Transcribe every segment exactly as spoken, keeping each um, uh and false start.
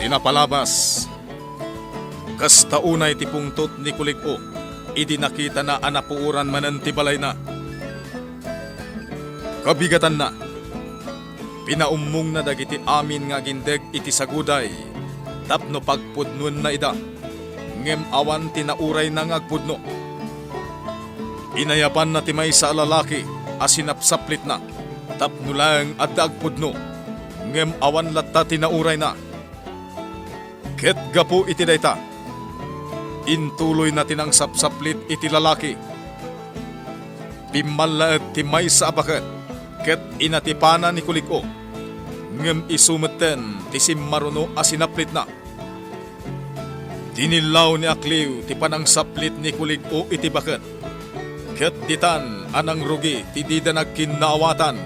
Ti napalabas, kasta unay ti pungtot ni Kulig-o idi nakitana a napuoran manen ti balayna. Kabigatanna, pinaummongna dagiti amin nga agindeg iti saguday tapno pagpudnoenna ida, ngem awan ti naurayna nga agpudno. Inayabanna ti maysa a lalaki a sinapsaplitna tapno laeng adda agpudno, ngem awan latta ti naurayna. Ket gapu iti dayta, intuloyna ti nangsapsaplit iti lalaki. Pimmallaed ti maysa a baket ket inatipana ni Kulig-o, ngem isu metten ti simmaruno a sinaplitna. Dinillaw ni Akliw ti panangsaplit ni Kulig-o iti baket, ket ditan a nangrugi ti dida nagkinnaawatan.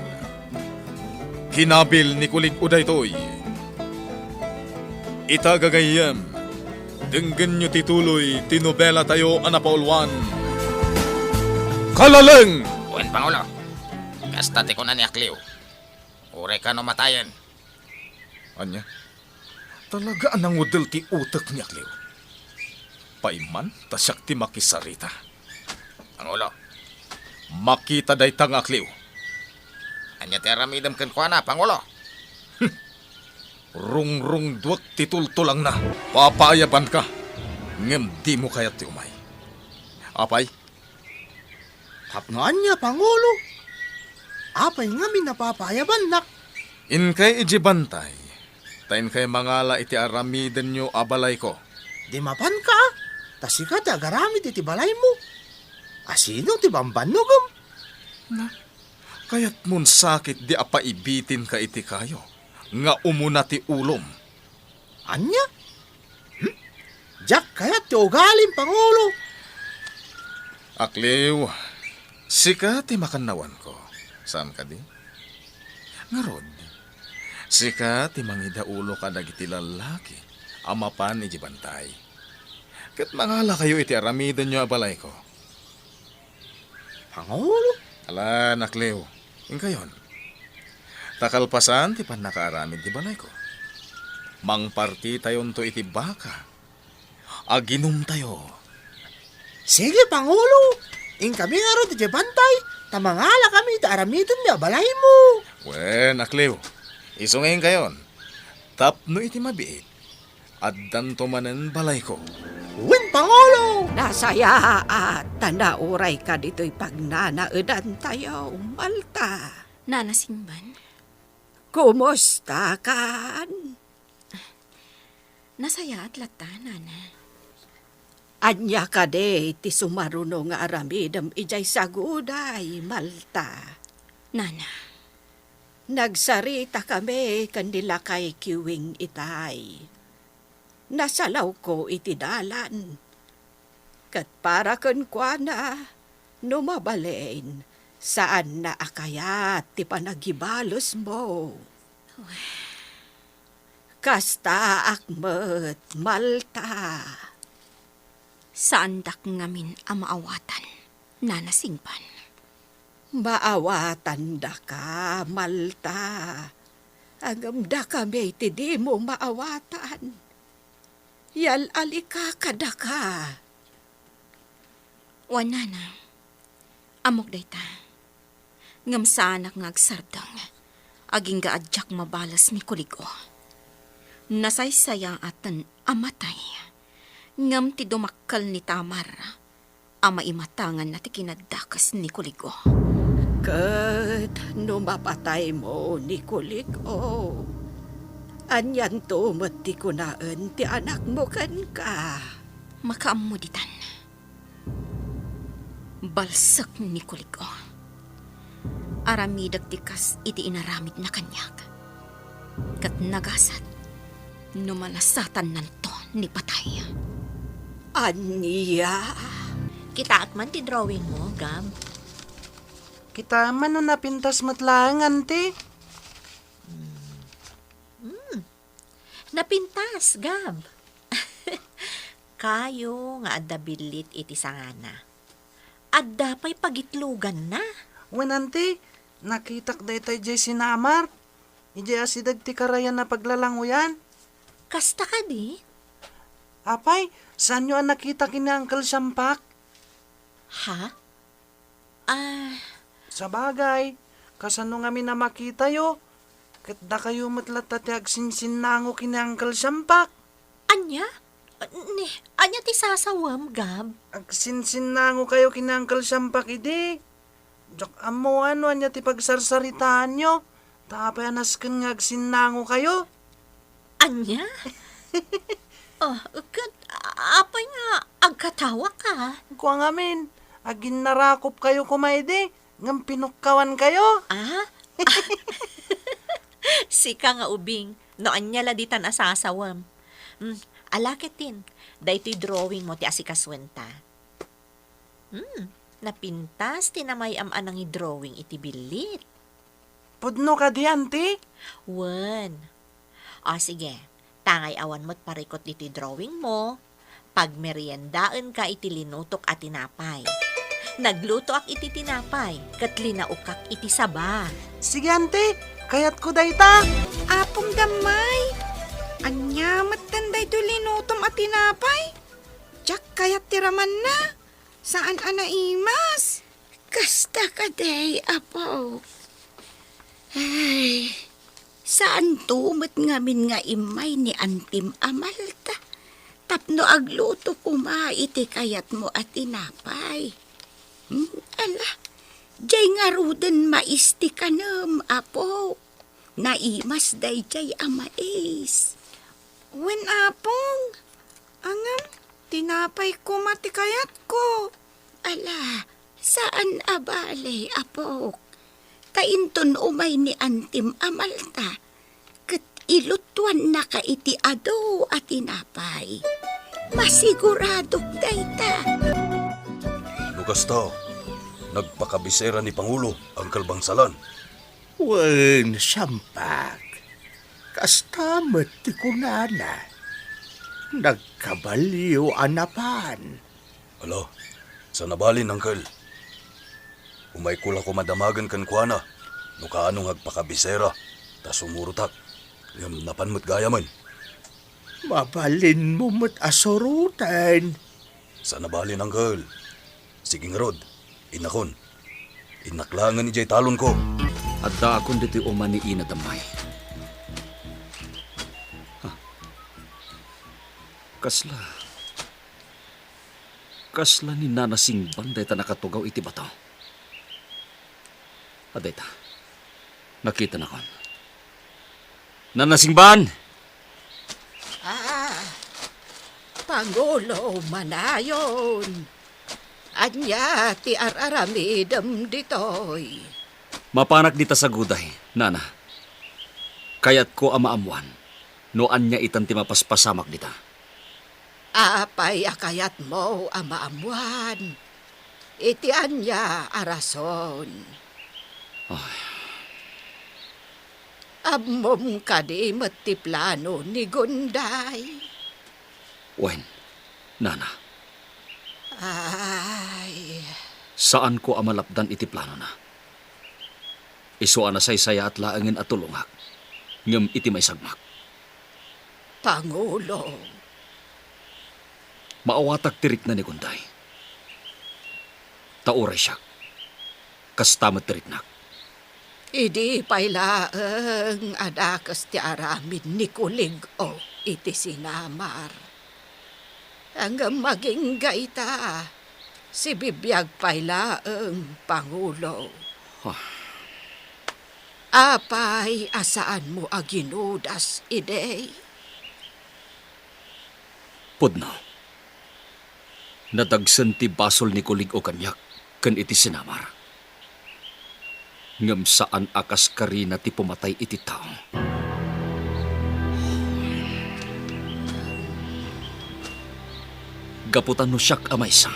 Kinabil ni Kulig-o daytoy. Ita gagayyem, denggenyo ti tuloy ti nobelatayo a napauluan, Kalaleng! Wen, Pangulo. Kasta ti kuna ni Akliw. Uray kano matayen. Ania? Talaga a nangudel ti utek ni Akliw. Paimman ta siak ti makisarita. Pangulo. Makita dayta nga Akliw. Ania ti aramidem kenkuana, Pangulo? Rungrungduek ti tultulangna. Papaayabanka, ngem dimo kayat ti umay. Apay? Tapno ania, Pangulo? Apay ngamin a papaayabannak? Inkay idiay bantay, ta inkay mangala iti aramidenyo a balayko. Di mapanka, ta sika ti agaramid iti balaymo. Asino ti bambannogem? Na, kayatmon sakit di apaibitinka iti kayo, nga umuna ti ulom. Ania? Hmm? Diak kayat ti ugalim, Pangulo. Akliw, sika ti makannawanko. Saan kadi? Ngarud, sika ti mangidaulo kadagiti lallaki a mapan iti bantay. Ket mangalakayo iti aramidenyo a balayko. Pangulo? Alan, Akliw, inkayon. Ta kalpasan ti pannakaaramid ti balayko, mangpartitayonto iti baka. Aginumtayo. Sige, Pangulo. Inkami ngarud iti bantay, ta mangalakami iti aramidenmi a balaymo. Wen, Akliw, isu nga inkayon. Tapno iti mabiit, addanto manen balayko. Wen, Pangulo! Nasayaat ta naurayka ditoy pagnanaedantayo, Malta. Nana Singban? Kumustakan? Nasayaat latta, Nana. Ania kadi ti sumaruno nga aramidem idiay saguday, Malta? Nana. Nagsaritakami ken ni Lakay Kiwing itay. Nasalawko iti dalan. Ket para kenkuana, no mabalin, saanna a kayat ti panagibalesmo. Kastaak met, Malta. Saandak ngamin a maawatan, Nana Singban. Maawatandaka, Malta. Ngem dakami ti dimo maawatan. Yal-alika kadaka. Wen, Nana. Ammok dayta. Ngem saanak nga agsardeng, agingga a diak mabales ni Kulig-o. Nasaysayaaten a matay, ngem ti dumakkel ni Tamar a maimatanganna ti kinadakes ni Kulig-o. Ket no mapataymo ni Kulig-o, anianto met ti kunaen ti anakmo kenka? Makaammo ditan. Balsek ni Kulig-o. Aramidek ti kas iti inaramidna kaniak. Ket nagasat no malasatannanto ni patay. Ania? Kitaek man ti drawing mo, Gab. Kitaem man no napintas met laeng, Auntie. Hmm. Napintas, Gab. Kayo nga adda billit iti sangana. Adda pay pagitloganna. Wen, Auntie, nakitak dayta idiay sinamar. Idiay asideg ti karayan a paglalanguyan. Kasta kadi? Apay, saanyo a nakita ken ni Uncle Siampak? Ha? Ah. Sabagay, kasano ngamin a makitayo? Ket dakayo met latta ti agsinsinnango ken ni Uncle Siampak. Ania? Ni, ania ti sasawem, Gab? Agsinsinnangokayo ken ni Uncle Siampak idi. Diak ammo no ania ti pagsarsaritaanyo. Ta apay a nasken nga agsinnangokayo? Ania? Oh, ket apay nga agkatawaka? Kua ngamin, aginnarakopkayo koma idi, ngem pinukkawankayo. Ah? Sika nga ubing, no ania la ditan a sasawem. Hmm, ala ketdin, daytoy drawing mo ti asikasuenta. Hmm, napintas ti namay-am a nangidrawing iti billit. Pudno kadi, Auntie? Wen. O, sige. Ta ngay awan met parikut ditoy drawing mo, pagmeriendaenka iti linutok a tinapay. Naglutoak iti tinapay, ket linaokak iti saba. Sige, Auntie. Kayatko dayta. Apom Damay, ania metten daytoy linutom a tinapay? Diak kayat ti ramanna. Saan a naimas? Kasta kadi, Apo. Ay, saanto met ngamin nga immay ni Antim a Malta tapno agluto koma iti kayatmo a tinapay. Hmm, ala, diay ngaruden mais ti kanem, Apo. Naimas daydiay a mais. Wen, Apong. Ngem, tinapay koma ti kayatko. Ala, saan a bale, Apok. Ta inton umay ni Antim a Malta, ket ilutuannaka iti adu a tinapay. Masiguradok dayta. No kasta, nagpakabisera ni Pangulo, Uncle Bangsalan. Wen, Siampak. Kasta met ti kunana. Nagkabalio a napan. Ala, saan a balin, Uncle. Umayko la koma damagen kenkuana no kaano nga agpakabisera, ta sumurotak. Ngem napan met gayamen. Mabalinmo met a suroten. Saan a balin, Uncle. Sige ngarud, innakon. Innak laengen idiay talonko. Addaakon ditoy uma ni Ina Damay. Ah. Kasla, kasla ni Nana Singban dayta nakatugaw iti bato. Adayta. Nakitanakon. Nana Singban! Ah, Pangulo, manayon. Ania ti ar-aramidem ditoy? Mapanak dita saguday, Nana. Kayatko a maammoan no ania itan ti mapaspasamak dita. Apay a kayatmo a maammoan? Iti ania a rason? Ay. Ammom kadi met ti plano ni Gunday? Wen, Nana. Ay. Saanko a malapdan iti planona. Isu a nasaysayaat laengen a tulongak, ngem iti maisagmak. Pangulo. Maawatak ti rikna ni Gunday. Ta uray siak, kasta met ti riknak. Idi pay laeng a dakes ti aramid ni Kulig-o iti sinamar. Ngem agingga ita, sibibiag pay laeng, Pangulo. Ah. Apay a saanmo a ginudas idi? Pudno. Nadagsen ti basol ni Kulig-o kaniak ken iti sinamar. Ngem saan a kas karina ti pumatay iti tao. Gapu ta no siak a maysa,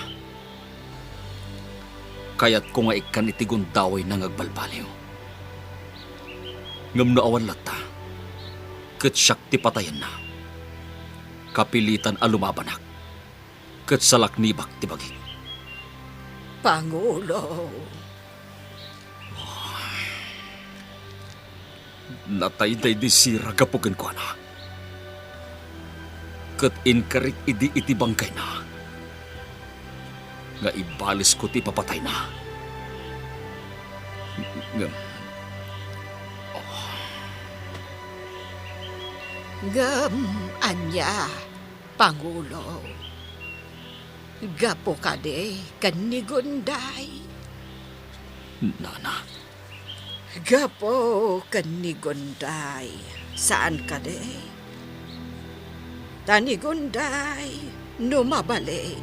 kayatko nga ikkan iti gundawayna nga agbalbaliw. Ngem no awan latta, ket siak ti patayenna. Kapilitan a lumabanak. Ket salaknibak ti bagik. Pangulo. Natay daydi Sira gapu kenkuana. Ket inkarik idi iti bangkayna nga ibalesko ti ipapatayna. Ngem, oh. Ngem ania, Pangulo? Gapu kadi ken ni Gunday? Nana. Gapu ken ni Gunday, saan kadi? Ta ni Gunday, no mabalin,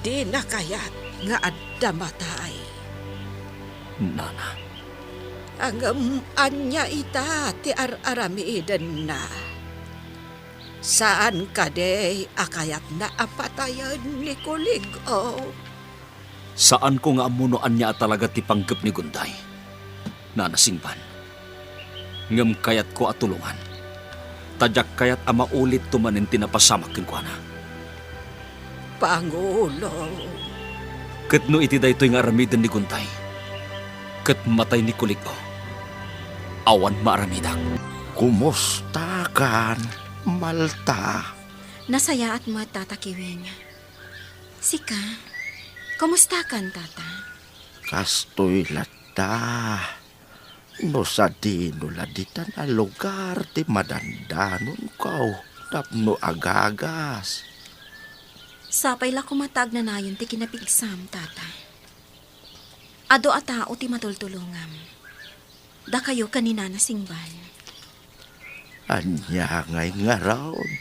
dina kayat nga adda matay. Nana. Ngem ania ita ti ar-aramidenna? Saan kadi a kayatna a patayen ni Kulig-o? Saanko nga ammo no ania a talaga ti panggep ni Gunday, Nana Singban. Ngem kayatko a tulongan, ta diak kayat a maulitto manen ti napasamak kenkuana. Pangulo. Ket no iti daytoy nga aramiden ni Gunday, ket matay ni Kulig-o, awan maaramidak. Kumustakan, Malta? Nasayaat met, Tata Kiwing. Sika, kumustakan, Tata? Kastoy latta. No sadino la ditan a lugar ti madandanonko tapno agagas. Sapay la koma ta agnanayon ti kinapigsam, Tata. Adu a tao ti matultulongam. Dakayo ken ni Nana Singban. Ania ngay ngarud?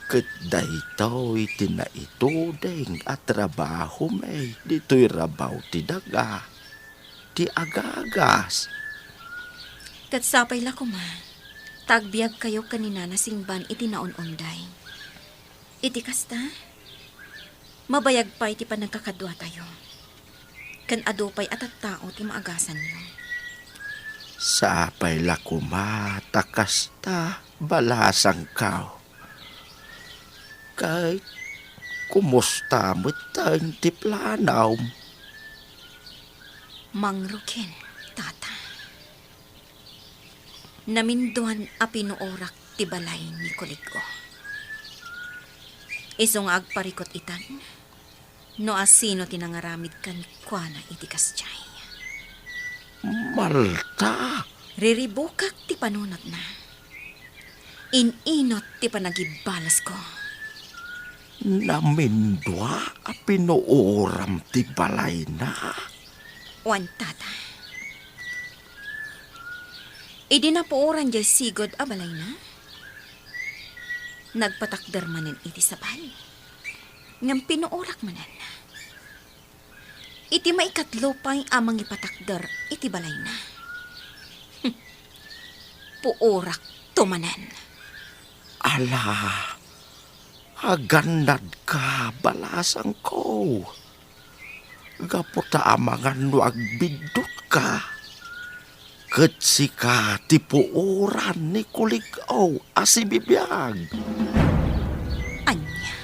Ket daytoy ti naituding a trabahomi ditoy rabaw ti daga, ti agagas. Ket sapay la koma ta agbiagkayo ken ni Nana Singban iti naun-unday. Iti kasta, mabayag pay ti panagkakaduatayo, ken adu pay a tattao ti maagasanyo. Sapay la koma ta kasta, balasangko. Ket kumusta metten ti planom? Mangruken, Tata. Naminduan a pinuorak ti balay ni Kulig-o. Isu nga agparikut itan no asino ti nangaramid kenkuana iti kasdiay. Malta! Riribukak ti panunotna. In-inot ti panagibalesko. Namindua a pinuoram ti balayna? Wen, Tata. Idi napuoran diay sigud a balayna, nagpatakder manen iti sabali. Ngem pinuorak manen. Iti maikatlo pay a mangipatakder iti balayna, puorakto manen. Ala, agannadka, balasangko. Gapu ta amangan no agbiddutka, ket sika ti puoran ni Kulig-o a sibibiag. Ania?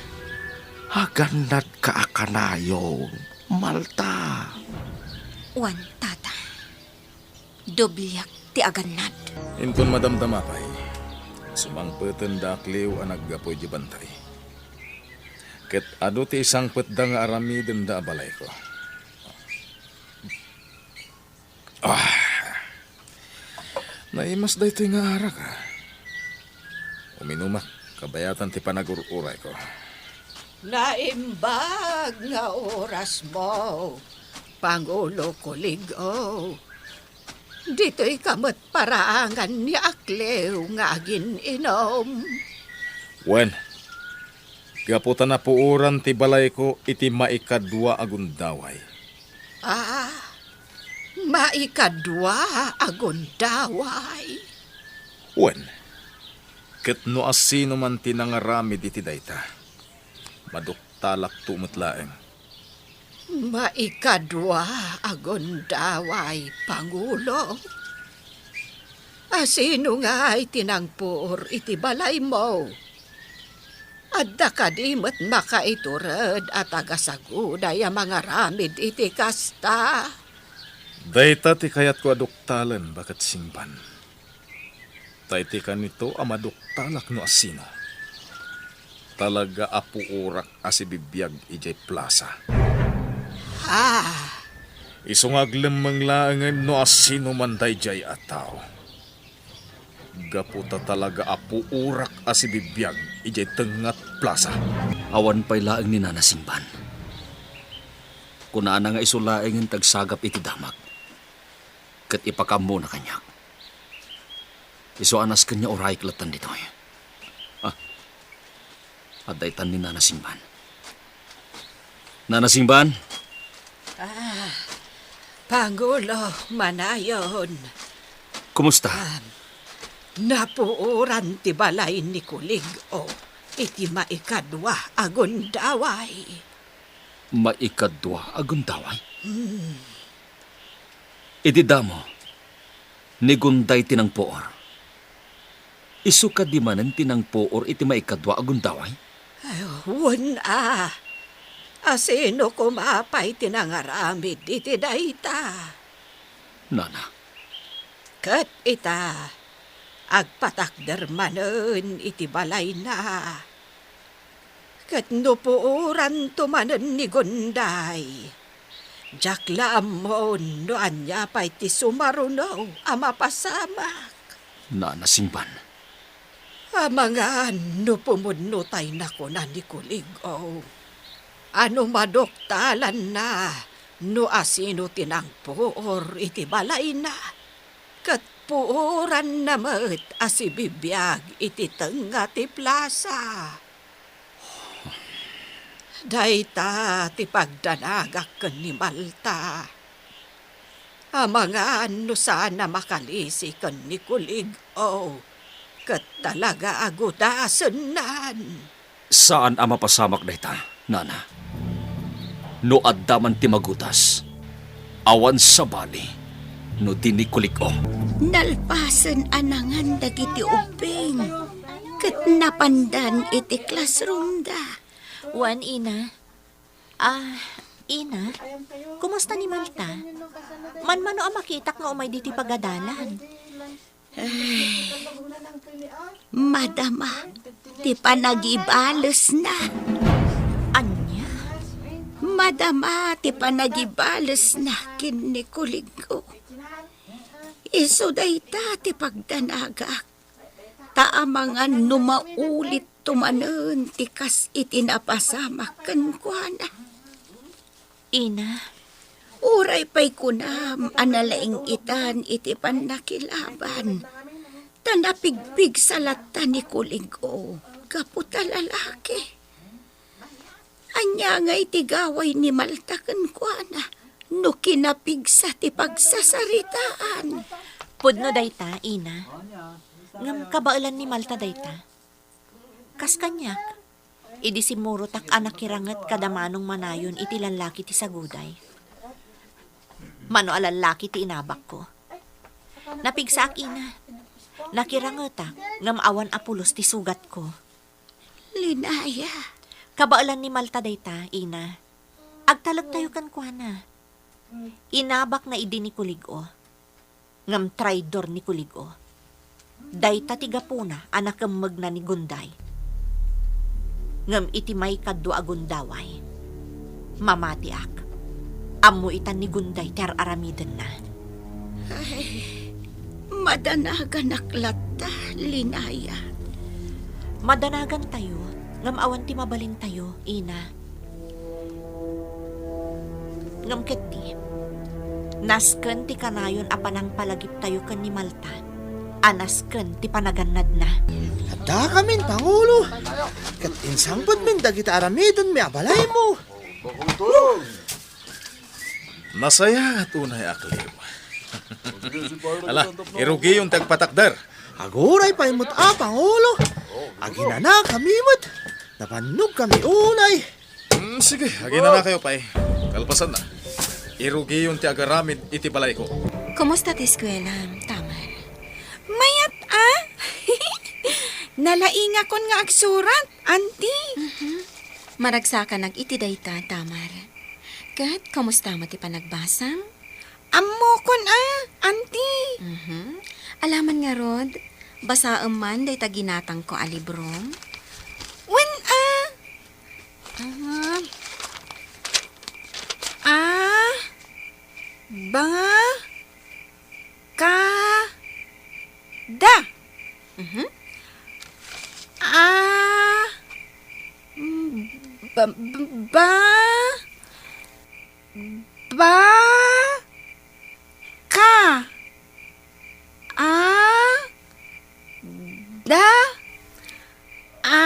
Agannadka a kanayon, Malta. Wen, Tata. Dobliak ti agannad. Inton madamdama pay, sumangpeten da Akliw a naggapu idiay bantay. Ket adu ti isangpetda nga aramidenda a balayko. Ah, naimas daytoy nga arak, a. Uminumak, kabayatan ti panagur-urayko. Naimbag nga orasmo, Pangulo Kulig-o. Ditoyka met paraangan ni Akliw nga agin-inom. Wen, gapu ta napuoran ti balayko iti maikadua a gundaway. Ah, maikadua a gundaway? Wen, ket no asino man ti nangaramid iti dayta, maduktalakto met laeng. Maikadua a gundaway, Pangulo. Asino ngay ti nangpuor iti balaymo? Adda kadi met makaitured a tagasagudi a mangaramid iti kasta? Dayta ti kayatko a duktalen, Baket Singban. Ta iti kanito a maduktalak no asino. talaga a puorak a sibibiag idiay plasa. Ah! Isu nga aglemmeng laengen no asino man daydiay a tao. Gapu ta talaga a puorak a sibibiag idiay tengnga ti plasa. Awan pay laeng ni Nana Singban. Kunana nga isu laengen ti agsagap iti damag, ket ipakaammona kaniak. Isu a nasken nga urayek latta ditoy. Ah, adda itan ni Nana Singban. Nana Singban? Ah, Pangulo, manayon. Kumusta? Ah, napuoran ti balay ni Kulig-o iti maikadua a gundaway. Maikadua a gundaway? Hmm. Idi damo, ni Gunday ti nangpuor. Isu kadi manen ti nangpuor iti maikadua a gundaway? Ay, wen a. Asino koma pay ti nangaramid iti dayta? Nana. Ket ita, agpatakder manen iti balayna. Ket no puoranto manen ni Gunday, diak la ammon no ania pay ti sumaruno a mapasamak. Nana Singban. Amangan no pumudno tay nakuna ni Kulig-o a no maduktalanna no asino ti nangpuor iti balayna, ket puoranna met a sibibiag iti tengnga ti plasa. Dayta ti pagdanagak ken ni Malta. Amangan no saan a makalisi ken ni Kulig-o, ket talaga a gudasennan. Saan a mapasamak dayta, Nana. No adda man ti magudas, awan sabali no di ni Kulig-o. Nalpasen a nangan dagiti ubbing, ket napandan iti classroomda. Wen, Ina. Ah, Ina, kumusta ni Malta? Manmano a makitak nga umay ditoy pagadalan? Ay, madama ti panagibalesna. Ania? Madama ti panagibalesna ken ni Kulig-o. Isu dayta ti pagdanagak. Ta amangan no maulitto manen ti kas iti napasamak kenkuana. Ina. Uray pay kunam a nalaing-itan iti pannakilaban, ta napigpigsa latta ni Kulig-o gapu ta lalaki. Ania ngay ti gaway ni Malta kenkuana no kinapigsa ti pagsasaritaan? Pudno dayta, Ina. Ngem kabaelan ni Malta dayta. Kas kaniak, idi simmurotak a nakiranget kada manong manayon iti lallaki ti saguday. Mano a lallaki ti inabakko. Napigsaak, Ina. Nakirangetak, ngem awan a pulos ti sugatko. Linaya. Kabaelan ni Malta dayta, Ina. Agtalektayo kenkuana. Inabakna idi ni Kulig-o. Ngem traidor ni Kulig-o. Dayta ti gapuna a nakemmegna ni Gunday. Ngem iti maikadua a gundaway, mamatiak. Ammo itan ni Gunday ti ar-aramidenna. Ay, madanaganak latta, Linaya. Madanagantayo, ngem awan ti mabalintayo, Ina. Ngem ketdi, nasken ti kanayon a panangpalagiptayo ken ni Malta a nasken ti panagannadna. Addakamin, Pangulo, ket insangpetmin dagiti aramidenmi a balaymo. Nasayaat unay a kliw. Ala, irugiyon ti agpatakder. Aguray pay met a, Pangulo. Aginanakami met. Napannogkami unay. Mm, sige, aginanakayo pay. Kalpasanna, irugiyon ti agaramid iti balayko. Kumusta ti eskuela, Tamar? Mayat a! Nalaingakon nga agsurat, Auntie. Mhm. Maragsakanak iti dayta, Tamar. Ket kumusta met ti panagbasam? Ammokon a, Auntie. Mhm. Alaman ngarud, basaem man dayta ginatangko a libro? Wen a, Ba, ba, ba, ba, ka. A, da, a,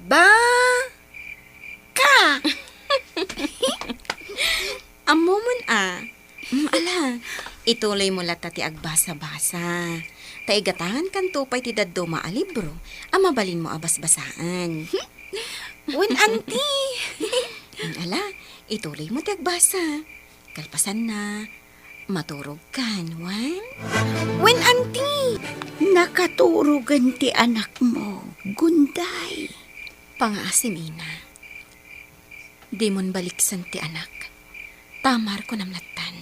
ba, ka. Ammomon a. Mm, ala, ituloy mo latta ti agbasa-basa. Ta igatangankanto pay ti dadduma a libro a mabalinmo a basbasaen. Wen, anti. Mm, ala, ituloy mo ti agbasa. Kalpasanna, maturogkan, wen? Wen, anti. Nakaturogen ti anakmo, Gunday. Pangaasim, ina. Dimon baliksen ti anak. Tamar, kunam lattan.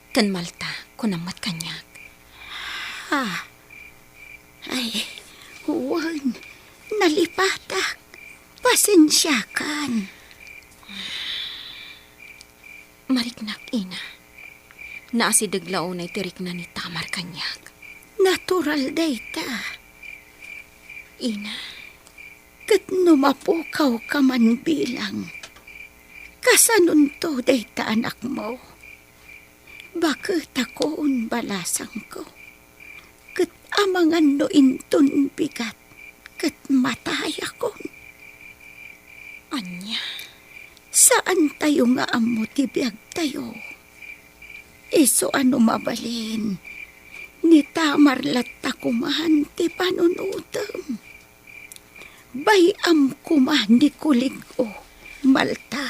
Ken Malta, kunam met kaniak. Ha? Ay, wen, nalipatak. Pasensiakan. Mariknak, ina. Naasideg la unay ti rikna ni Tamar kaniak. Natural dayta. Ina. Ket no mapukawka man bilang, kasanonto dayta anakmo? Baketakon, balasangko. Ket amangan no inton bigat, ket matayakon. Ania? Saantayo nga ammo ti biagtayo. Isu a no mabalin, ni Tamar latta koma ti panunotem. Bay-am koma ni kulig-o, Malta.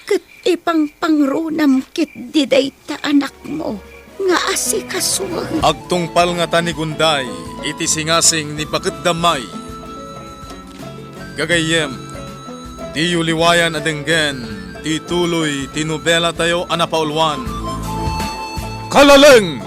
Ket ipangpangronam ketdi dayta anakmo nga asikasuen. Agtungpal ngata ni Gunday iti singasing ni Baket Damay. Gagayyem, diyo liwayan a denggen ti tuloy ti nobelatayo a napauluan, Kalaleng